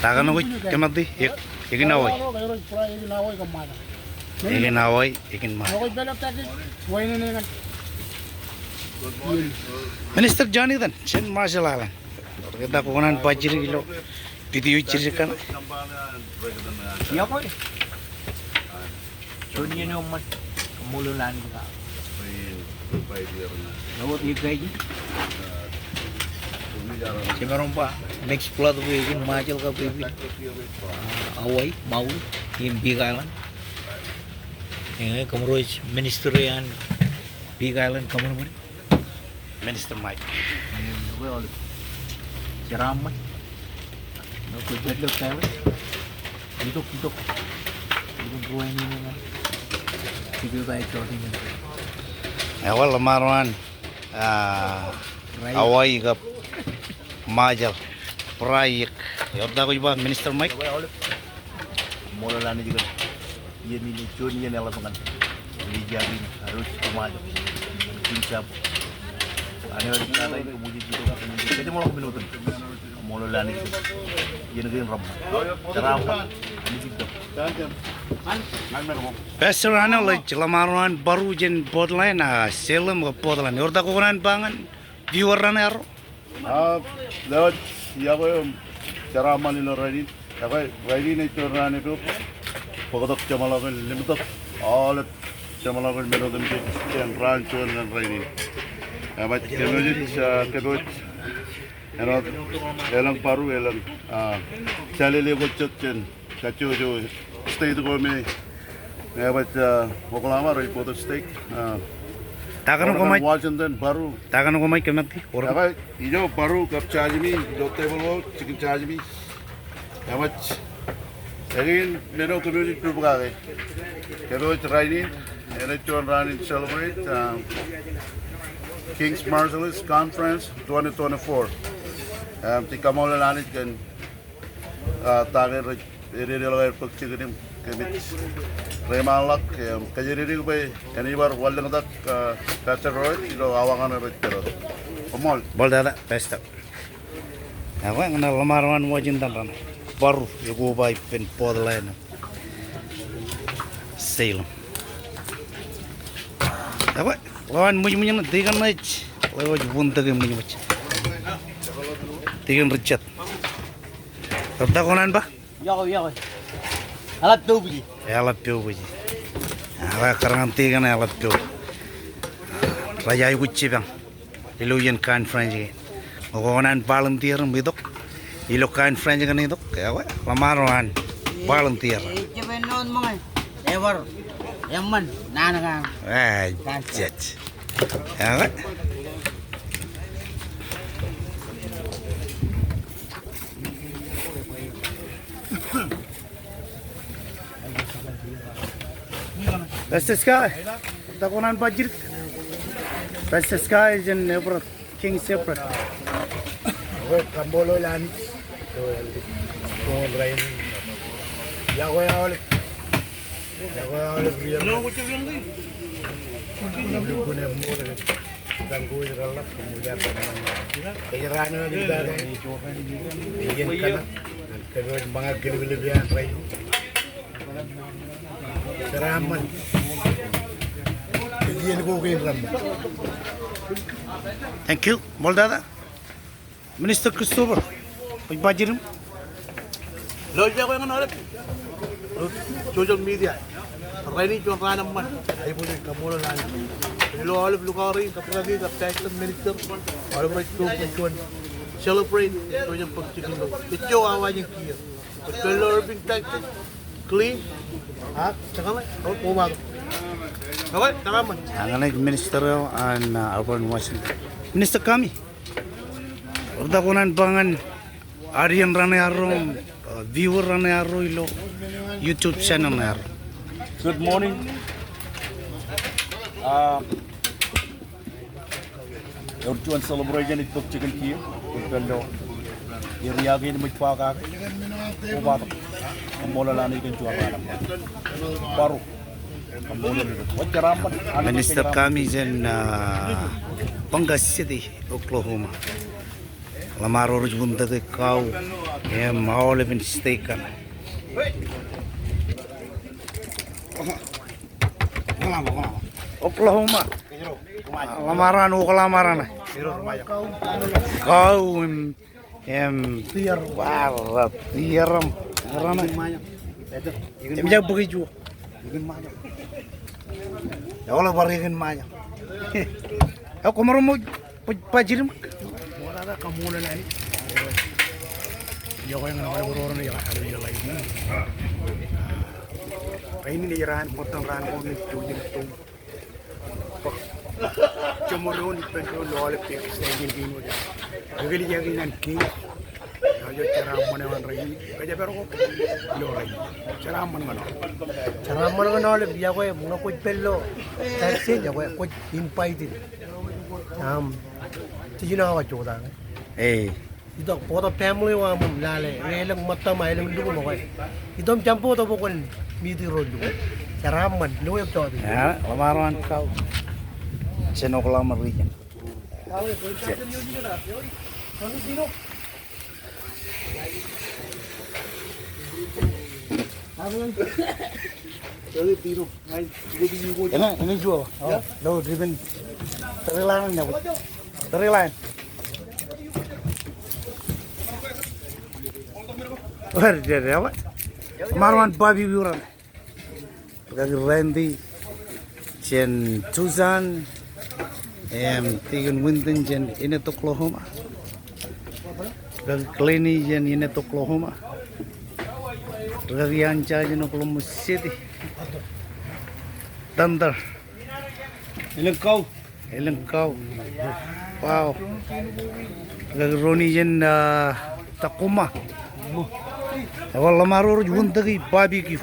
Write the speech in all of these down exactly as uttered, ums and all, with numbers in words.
Ta kōn kwōj kōmati, e, ekin Hawaii. Ekin Hawaii, ekin Ṃajeḷ. Minister John Etan, jān Marshall Island. Ewōr ke ta kōṇaan ba jidik ilo video jidik kaṇ. Iọkwe. Juon iien eo eṃṃan. Kaṃṃoolol Anij kab. Ewōr ikaiji. Jemaroñ ba mix blood bwe ekin Ṃajeḷ kab ekin, ah, Hawaii, Maui, im Big Island. Eñin kōmro ej minister eo an Big Island, kōmro ṃōn. Minister Mike. Jeraaṃṃan. Itok, itok. Ewōr ḷōṃaro an, ah, Hawaii kab Ṃajeḷ. Barāinwōt. Ewōr ta kwōj ba, Minister Mike? Ṃool ḷọk Anij kōn iien in, juon iien eḷap ñan Lijak in, adwōj kōṃajeḷ. Jin jab. Āinwōt ej tata in kōmwōj ej itok, kōmwōj ej kōjeṃḷọk men otemjej. Ṃool ḷọk Anij kōn iien kein reṃṃan. Jeraaṃṃan. Anij ej itok. Pastor Arnold, ej ḷōṃaro an Baru jān Portland, ah, Salem kab Portland. Ewōr ta kwō kōṇaan ba ñan viewer raṇe arro? Ah, lewōj iọkwe im jeraaṃṃan ilo rainin. Ekwe, rainin ej juon raan epok. Bōktok jeṃḷọkin, limtok aolep jeṃḷọkin men otemjej jān raan juon ñan rainin. Eṃōj kōmwōj, ah, kōmwōj āinwōt elōñ Baru, elōñ, ah, jālele ko jet jān kajjojo state ko me, ebaaj, ah, Oklahoma, rej bōktok state, ah, ta kōn Oregon, koṃij, Washington, Baru. Ta kōn koṃij kōmati, Oregon. Ebaaj, ijo Baru kab jajimi, ilo tebōḷ ko, jikin jajimi. Eṃōj, again, men eo kōmij jutak kake. Kōmij rainin, enaaj juon raan in celebrate, um, King's Marshallese Conference twenty twenty-four. Um, jej kaṃṃoolol Anij kōn, uh, ta ke rej ededeḷọk aer bōk jikin im kōmij reiṃaanḷọk, um, kōjatdikdik bwe enaaj bar wanlōñtak, uh, Pastor Roy ilo awa kaṇe rej pād. Koṃṃool. Ṃool tata, Pastor. Ekwe, ñan ḷōṃaro an Washington raṇe. Bar ekoba ippān Portland, Salem. Ekwe, ḷeo an ṃwijṃwij ṇe, tikōn ej, ḷeo ej wūntōk e ṃwijṃwij. Tikōn Richard. Rej ta kōṇaan ba? Iọkwe, iọkwe. Eḷap peupaji. Eḷap peupaji. Ekwe, kōrā ñan tikōn eḷap peupaji. Rej aikuj jipañ ilo iien conference kein. Ṃōk kōṇaan volunteer im itok ilo conference kein itok. Ekwe, ḷōṃaro an volunteer. Ej jab āinwōt ṃōñā. Ebar eṃṃan naan kaṇ. Ej jab. Ekwe. Pastor Sky, ta kōṇaan bajjek. Pastor Sky jān Everett, King's Everett. Ekwe, kaṃṃoolol Anij. Ekwe, aolep. Ekwe, aolep. Thank you. Ṃool tata. Minister Christopher, kwōj ba jidik? Ilo iọkwe ñan aolep social media. Rainin juon raan eṃṃan. Aiboojoj, kaṃṃoolol Anij. Ilo aolep lukakari, kab rikaki, kab pastor, minister, aolep rej itok im juon celebrate, ijo jen bōk jikin ilo. Ijo awa in kiiō. Ilo Irving, Texas, clean, ak jekḷā, ro kobatok. Okay, tōmak eṃṃan. Ak ñan ej minister eo an, uh, Auburn, Washington. Minister Kami. Rej ta kōṇaan ba ñan audience raṇe arro, uh, viewer raṇe arro ilo YouTube channel ṇe arro. Good morning. Uh, ewōr juon celebration ej bōk jikin kiiō, ippān ilo area kein im ej ba kake. Kobatok. Kaṃṃoolol Anij kōn juon raan eṃṃan. Bar Minister Kami jān, uh, Ponca City, Oklahoma. Ḷōṃaro rej wūntōk e kau im aolepān state kaṇe. Oklahoma. Ḷōṃaro an Oklahoma raṇe. Kau im Im, deer, bar, deer im, raṇe. Im jab bōk ijo. Eḷap bar ekin maja. Ekwe, koṃro ṃōj, baj, bajjek im. Rainin ej raan, ṃōttan raan ko ej juon ippān Joṃodoon ippān doon ilo aolep Texas, ejin kein wōj. Eklejia kein an Kings. Eo ej jeraaṃṃan eo an rainin. Kōjparok ilo rainin. Jeraaṃṃan ñan aolep. Jeraaṃṃan ñan aolep, iọkwe, ṃōñā kwōj pād ilo Texas, iọkwe, kwōj invited. Um, jiljino awa jota. Hey. Itok bōktok family eo aṃ im lale, elōñ ṃōttam, elōñ lukkuun eo ke. Itok im jab bōktok bwe kwōn meet e ro lukkuun. Jeraaṃṃan, lo eok jọteen. Ḷōṃaro an kau. Jān Oklahoma region. Eṇ, eṇ ijo. Oh, lo, driven. Three line eṇ. Three line. Bar, bar, bar. Ḷōṃaro an barbecue raṇe. Rikaki Randy jān Tucson, im Deacon Winton jān Enid, Oklahoma. Rikaki Glennie jān Enid, Oklahoma. Rikaki Anja jān Oklahoma City. Thunder. Elōñ kau. Elōñ kau. Wow. Rikaki Ronnie jān, ah, Tacoma. Ekwe ḷōṃaro rej wūntōki barbecue.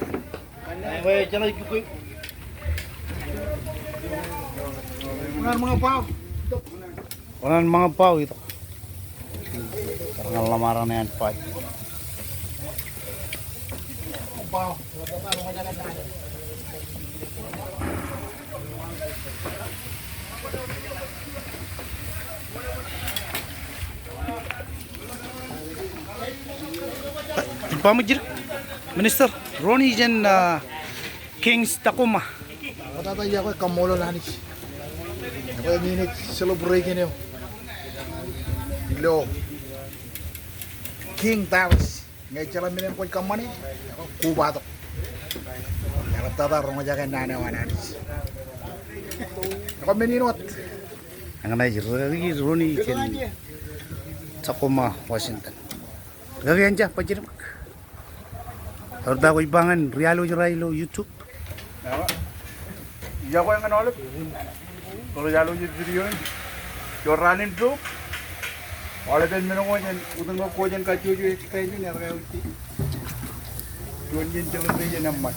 Unin ṃōñā bao itok. Kar ñan ḷōṃaro ṇe an barbecue. Baaṃle jidik, Minister Ronnie jān, ah, King's Tacoma. Ṃoktata iọkwe, kaṃṃoolol Anij. Ekwe eñin ej celebration eo ilo King Palace. Ñe ejjeḷọk men eṇ kwōj kōṃṃane, ekwe kobatok. Eḷaptata roñjake naan eo an Anij. Ekwe men in wōt. Eñṇe ej rikaki Ronnie jān Tacoma, Washington. Rikaki Anja, bajjek ṃōk. Ewōr ta kwōj ba ñan ri-alwōj ro ilo YouTube? Iọkwe ñan aolep ro rej alwōj video in. Juon raan in Pope, aolepen men ko jān, wūtōk ṇe ko jān kajjojo extension, erkakauj. Juon jān celebration eṃṃan.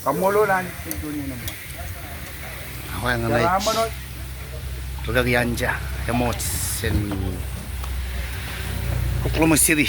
Kaṃṃoolol Anij kōn juon in eṃṃan. Ekwe ñan ej rikaki Anja Emmons in Oklahoma City.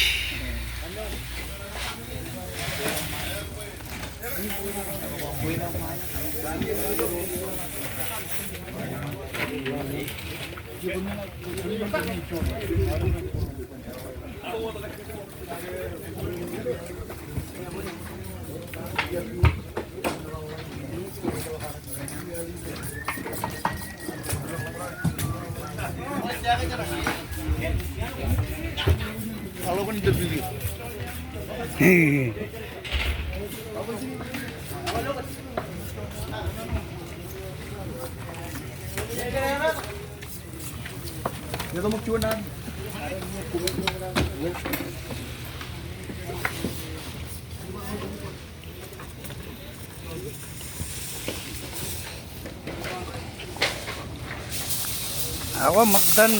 Ak ṃōttan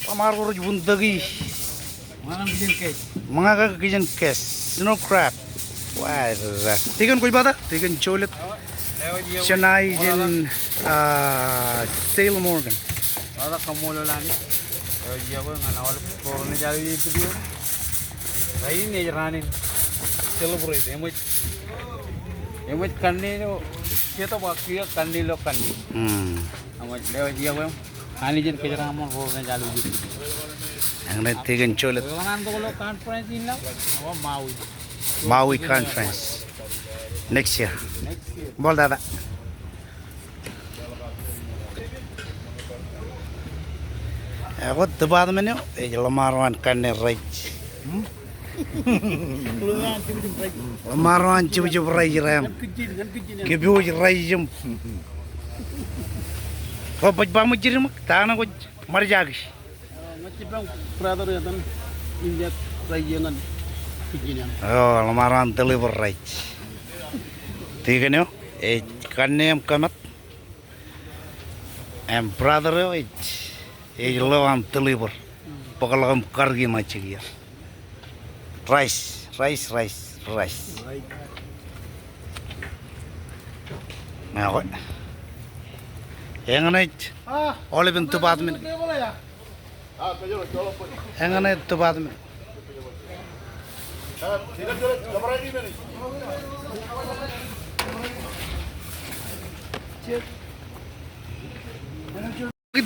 ḷōṃaro rej wūntōki ṃōñā kake kitchen gas, snow crab. Wa, Deacon, kwōj ba ta? Deacon Jolōt. Jān ij in, ah, Dale Morgan. Ṃoktata kaṃṃoolol Anij. Eo, iọkwe ñan aolep ro rej alwōj video. Rainin ej raan in celebrate. Eṃōj, eṃōj kanne eo, kiiō tok ba kiiō kanne ilo kanne. Hmm. Eṃōj, eo, iọkwe. Anij en kōjeraaṃṃan ro rej alwōj. Eñṇe Deacon Jolōt. Ḷōṇān tok ilo conference in ḷọk. Maui. Maui conference. Next year. Next year. Ṃool tata. Ekwe department eo ej ḷōṃaro an kanne rice. Ḷōṃaro an jebjeb rice ro im kōpooj rice im. Ekwe baj ba ṃōj jidik ṃōk, ta ṇe kwōj ṃadjaki? Ña ij jipañ brother etan in jet rice ñan kitchen eṇ. O, ḷōṃaro an deliver rice. Deacon eo ej kanne im kōmat. Im brother eo ej, ej lo an deliver. Bōkḷọk im karōk in ijjek er. Rice, rice, rice, rice. Ekwe. Eñṇe ej aolepen department. Eñṇe department.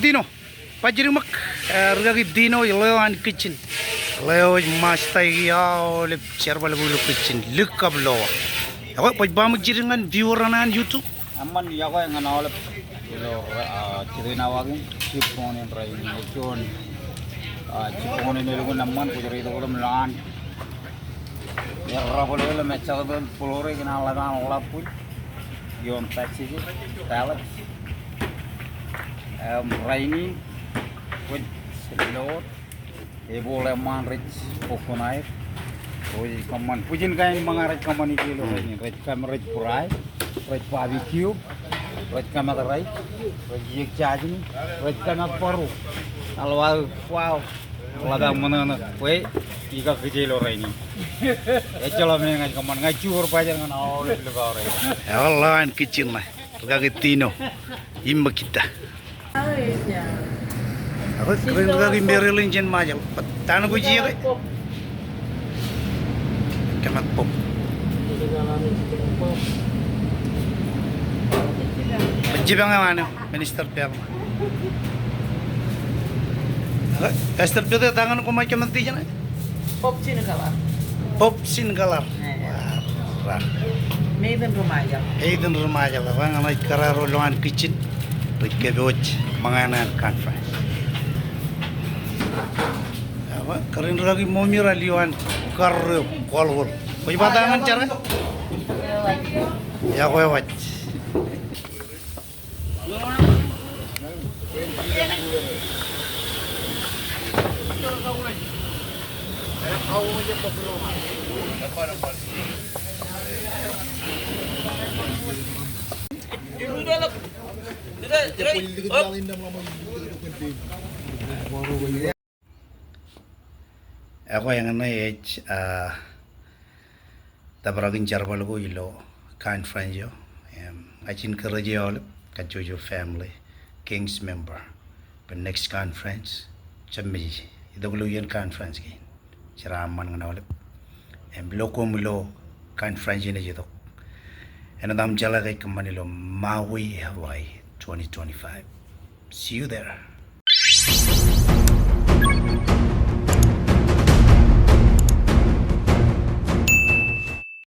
Dino, bajjek ṃōk, eh, rikaki Dino, eo eo an kitchen. Eo eo ej master e aolep jerbal ko ilo kitchen, lik kab lowa. Ekwe, baj ba ṃōk jidik ñan viewer ro ṇe an YouTube. Eṃṃan, iọkwe ñan aolep ilo, ah, jitōnḷọk in, jibboñōn in rainin, ej juon, ah, jibboñōn in elukkuun eṃṃan, kwōj reitok ilo ṃaan. Errabōḷe ilo mejatoto in Florida, ikōṇaan ḷap an ḷap bwij ioon Texas, Dallas. Im, rainin, kwōj ilo wōt. Ebooḷ eṃṃaan rej bōk kuṇaer. Ro ej kōṃṃan. Bwijin kain ṃōñā rej kōṃṃan ijin ilo rainin. Rej kōm, rej fry, rej barbecue, rej kōmat rice, rej iiōk jajini, rej kōmat baro. Eḷap aō, wow. Ḷap aō ṃōṇōṇō. Bwe Ikakijelo rainin. Ejjeḷọk men ña ij kōṃṃan, ña ij jukor bajjek ñan aolep ḷọk aorōk. Eḷap lowaan kitchen ṇe. Rūkaki Tino. Im Makita. Ak kōrā in rūkaki Marilyn jān Ṃajeḷ. Bōtab kwōj iiō ke? Kōmat pop. Ej jipañ eo an eo, Minister Pekma. Ak Pastor Pete, ta ñan koṃij kōmat ijin? Pop Sinkaḷar. Pop Sinkaḷar. Ej. Wow. Meiten ri Ṃajeḷ. Meiten ri Ṃajeḷ. Ak ñan ij kōrā ro lowaan kitchen. Rej kōpooj ṃōñā in conference. Ak kōrā in rūkaki Ṃomi, raar lio an karreo kwaḷọk. Kwōj ba ta ñan jera? Iọkwe waj. Ekwe, eñṇe ej, ah, tōprak in jerbal ko ilo conference eo. Im, ña ij encourage aolep kajjojo family, King's member, bwe next conference, jab mej itok ilo iien conference kein. Jeraaṃṃan ñan aolep. Im, ilo koṃ ilo conference in ej itok. Āinwōt aṃ jeḷā ke ej kōṃṃan ilo Maui, Hawaii, twenty twenty-five. See you there.